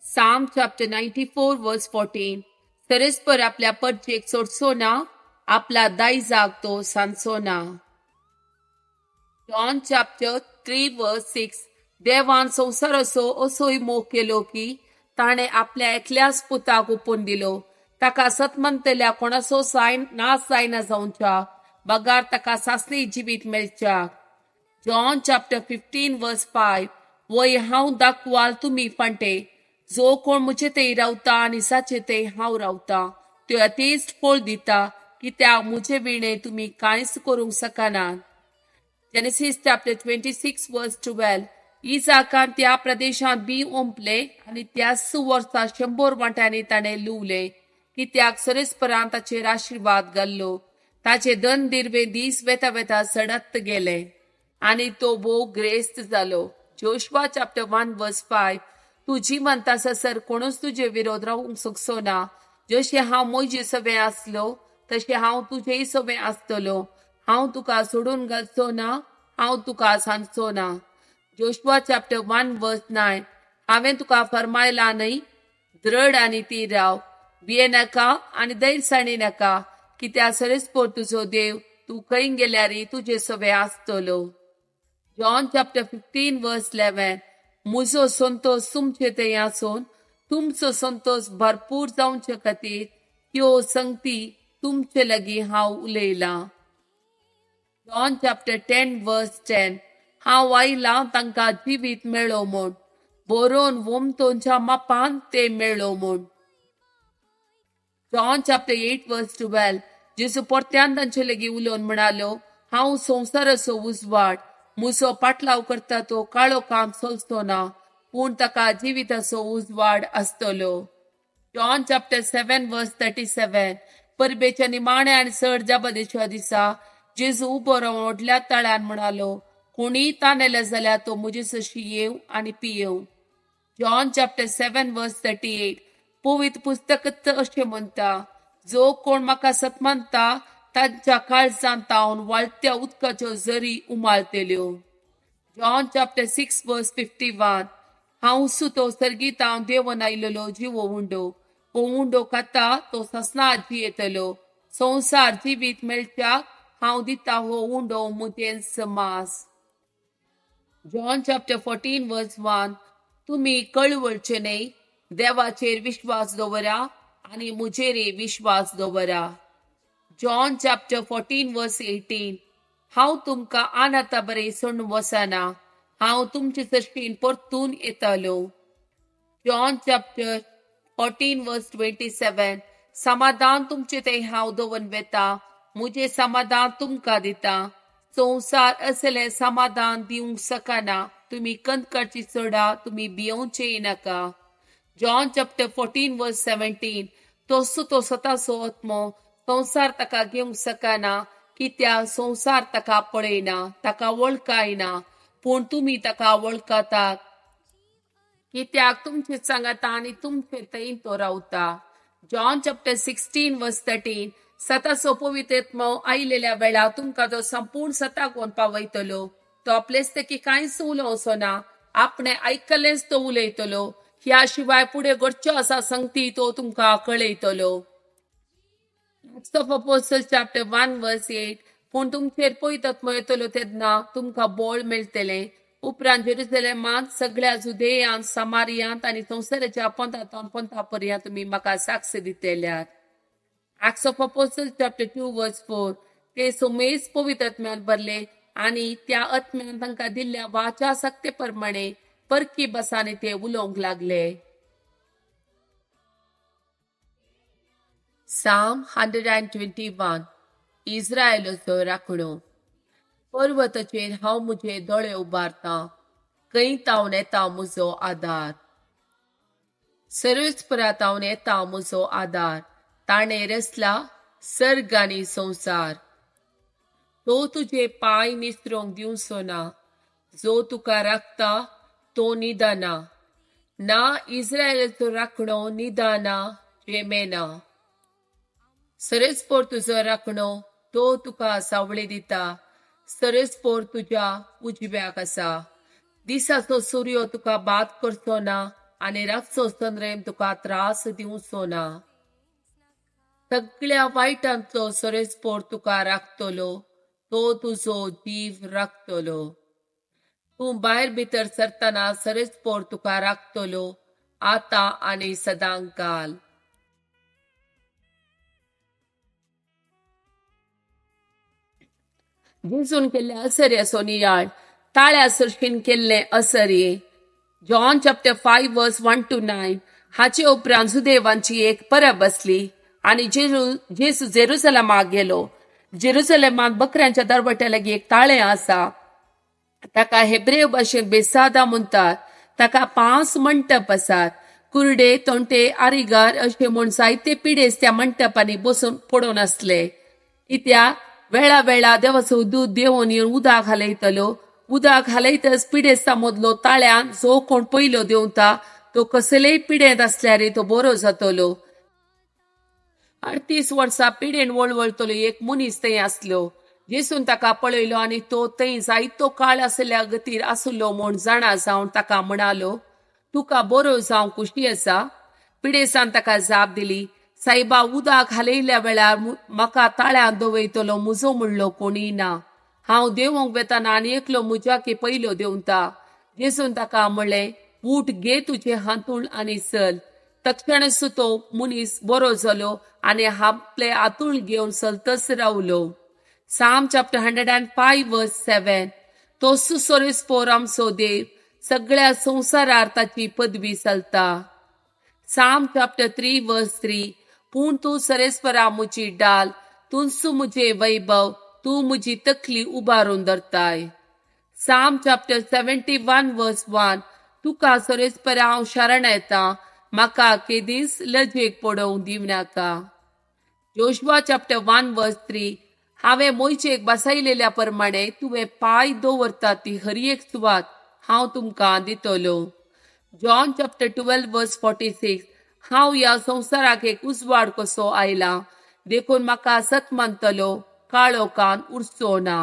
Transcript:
Psalm chapter 94 verse 14, सरस्पर आपल्या परचेक सोडचो ना, आपला दायजाक तो सांजचो ना. जॉन चॅप्टर 3 वर्स 6, देवान संवसाराचो असोय मोग केलो की ताणें आपल्या एकल्याच पुताक ओपून दिलो, ताका सतमंतल्या कोणाचो सायन नाश जायना जावच्या बगार ताका सासणी जिवीत मेळच्या. जॉन चॅप्टर 15 वर्स 5, वय हांव दाखवाल तुमी फांटे, जो कोण म्हजे थंय रावता आनी जाचे थंय हांव रावता त्यो अतेस्ट फळ दिता, कित्याक म्हजे विणे तुमी कांयच करूंक शकनात. जेनेसीस चॅप्टर 26 वर्स 12, इजाकान त्या प्रदेशांत बी ओंपले आनी त्याच वर्सा 100 वांट्यांनी ताणें लुवलें, कित्याक सरस्परान ताचेर आशिर्वाद घाल्लो. ताचे धन दिर्वे दीस वेता वेता सडत गेले आनी तो भोव ग्रेस्त जालो. जोशवा चॅप्टर 1 वर्स 5, तूं जिवंत आसासर कोणूच तुजे विरोध रावूंक शकचो ना. जशें हांव म्हजे सवें आसलो तशें हांव तुजेय सवें आसतलो. हांव तुका सोडून घालचो ना, हांव तुका सांजचो ना. जोशवा चॅप्टर 1 वर्स 9, हांवें तुका फरमायला न्हय, दृढ आनी ती राव, भिये नाका आनी धैर्यसाणी नाका, कित्याक सरस्पोर तुजो देव तूं खंय गेल्यार तुजे सवें आसतलो. जॉन चॅप्टर 15 वर्स 11, म्हजो संतोश तुमचे थंय आसून तुमचो संतोश भरपूर जावचे खातीर ह्यो संगती तुमचे लागीं हांव उलयलां. जॉन चॅप्टर 10 वर्स 10, हांव आयलां तांकां जिवीत मेळो म्हूण, बरोवन वोमतोंच्या मापान ते मेळो म्हूण. जॉन चॅप्टर 8 वर्स 12, जेजू परत्यान तांचे लागीं उलोवन म्हणालो, हांव संवसाराचो उजवाड, म्हजो पाटलाव करता तो काळो काम चलचो ना, पूण ताका जिविताचो उजवाड आसतलो. जॉन चॅप्टर 7 वर्स 37, परबेच्या निमाण्या आनी चड जाबदेच्या दिसा जेजू उबो रावन व्हडल्या ताळ्यान म्हणालो, कोणीय तानेले जाल्यार तो म्हजे सशी येवं आनी पियेवं. जॉन चॅप्टर 7 वर्स 38, पवित्र पुस्तकच अशें म्हणटा, जो कोण म्हाका सत मानता तांच्या काळजांत तावन वाळत्या उदकाच्यो झरी उमाळतेल्यो. जॉन चॅप्टर 6 वर्स 51, हांव सुतो सर्गीतावन देवन आयलेलो जिवो उंडो, हो उंडो खाता तो ससना जियेतलो. संवसार जिवीत मेळच्या हांव दिता हो उंडो म्हजेंच मास. जॉन चॅप्टर 14 वर्स 1, तुमी कळवळचे न्हय, देवाचेर विश्वास दवरा आनी म्हजेरय विश्वास दवरा. जॉन चॅप्टर 14 वर्स 18, हांव तुमकां अनाथा बरें सोडून वचना, हांव तुमचे सश्टीन परतून येतलो. जॉन चॅप्टर 14 वर्स 27, समाधान तुमचे थंय हांव दवरून वेता, म्हजें समाधान तुमकां दिता. संवसार असलें समाधान दिवंक शकना, तुमी कंदकाची सोडा, तुमी भियोवचेय नाका. जॉन चॅप्टर 14 वर्स 17, तो सुतो स्वताचो आत्मो, संवसार ताका घेवंक शकना, कित्याक संवसार ताका पळयना, ताका वळखायना, पूण तुमी ताका वळखतात, कित्याक तुमचे सांगाता आनी तुमचे थंय तो रावता. जॉन चॅप्टर 16 वर्स 13, सताचो पवित्र आत्मो आयलेल्या वेळा तुमकां तो संपूर्ण सताक पावयतलो. तो आपलेच की कांयच उलोवचो ना, आपणे आयकलेंच तो उलयतलो, ह्या शिवाय फुडें घडच्यो आसा संगती तो तुमकां कळयतलो. Acts of Apostles chapter 1 verse 8, पूण तुमचेर पवित्र आत्मो येतलो तेन्ना तुमकां बळ मेळटलें. उपरांत जेरुसलेमांत, सगळ्या जुदेयांत, समारियांत आनी संवसाराच्या पंथांत पंथा पर्यंत तुमी म्हाका साक्ष दितल्यात. Acts of Apostles chapter 2 verse 4, ते सुमेज पवित्र आत्म्यान भरले आनी त्या आत्म्यान तांकां दिल्ल्या वाचा सक्ते प्रमाणे परकी भासांनी ते उलोवंक लागले. साम 121, इस्रायलाचो राखणो. पर्वताचेर हांव म्हजे दोळे उबारतां, खंय तावन येता म्हजो आदार? सर्वेस्परा तावन येता म्हजो आदार, ताणें रचला सर्ग आनी संवसार. तो तुजे पांय निसरोंक दिवचो ना, जो तुका राखता तो निदाना ना. इस्रायलाचो राखणो निदाना जेमेना. सरस्पोर तुजो राखणो, तो तुका सावळी दिता, सरस्पोर तुज्या उजव्याक आसा. दिसाचो सूर्य तुका बाद करचो ना आनी रातचो चंद्रेम तुका त्रास दिवचो ना. सगळ्या वायटांतलो सरेस्पोर तुका राखतलो, तो तुजो जीव राखतलो. तूं भायर भितर सरतना सरेस्पोर तुका राखतलो, आतां आनी सदांकाल. जेजून केल्ले असर्याचो नियाळ. ताळ्या सरशीन केल्लें असर्ये. John chapter 5 verse 1 to 9. हाचे उपरांत जुदेवांची एक परब आसली आनी जेजू जेरुसलेमाक गेलो. जेरुसलेमांत बकऱ्यांच्या दरवट्या लागीं एक ताळें आसा, ताका हेब्रेव भाशेंत बेसादा म्हणटात. ताका 5 मंटप आसात. कुर्डे, तोंटे, आरिगार अशे म्हूण जायते पिडेस त्या मंटपांनी बसून पडून आसले. कित्याक वेळा वेळा देवाचो दूद देंवून येवन उदक घालयतलो. उदक घालयतच पिडेस्ता मदलो ताळ्यान जो कोण पयलो देंवता तो कसलेय पिडेंत आसल्यार तो बरो जातलो. 38 वर्सां पिडेन वळवळतलो एक मनीस थंय आसलो. जेजून ताका पळयलो आनी तो थंय जायतो काळ आसल्या गतीर आसलो म्हूण जाणा जावन ताका म्हणालो, तुका बरो जावंक खुशी आसा? पिडेसान ताका जाप दिली, सायबा, उदक घालयल्या वेळार म्हाका ताळ्यांत दवयतलो म्हजो म्हणलो कोणीय ना. हांव देंवोंक वेतना आनी एकलो म्हज्याकी पयलो देंवता. जेजून ताका म्हणलें, उठ, घे तुजें हांतूण आनी चल. तक्षणच तो मनीस बरो जालो आनी आपलें हांतूण घेवन चलतच रावलो. Psalm chapter 105 verse 7. तो सुसोरेस्पोर आमचो देव, सगळ्या संवसारार ताची पदवी चलता. Psalm chapter 3 verse 3. पूण तूं सरेस्परा म्हजी डाल, तूंच म्हजें वैभव, तूं म्हजी तकली उबारून धरताय. Psalm chapter 71 verse 1. तुका सरेस्परा हांव शरण येता, म्हाका केदींच लजेक पडोवंक दिवनाका. Joshua chapter 1 verse 3. हांवें मोयचेक बसयलेल्या प्रमाणे तुवें पांय दवरता ती हर एक सुवात हांव तुमकां दितलो. John chapter 12 verse 46. हांव ह्या संवसाराक एक उजवाड कसो आयला, देखून म्हाका सत मानतलो काळो कान उरचो ना.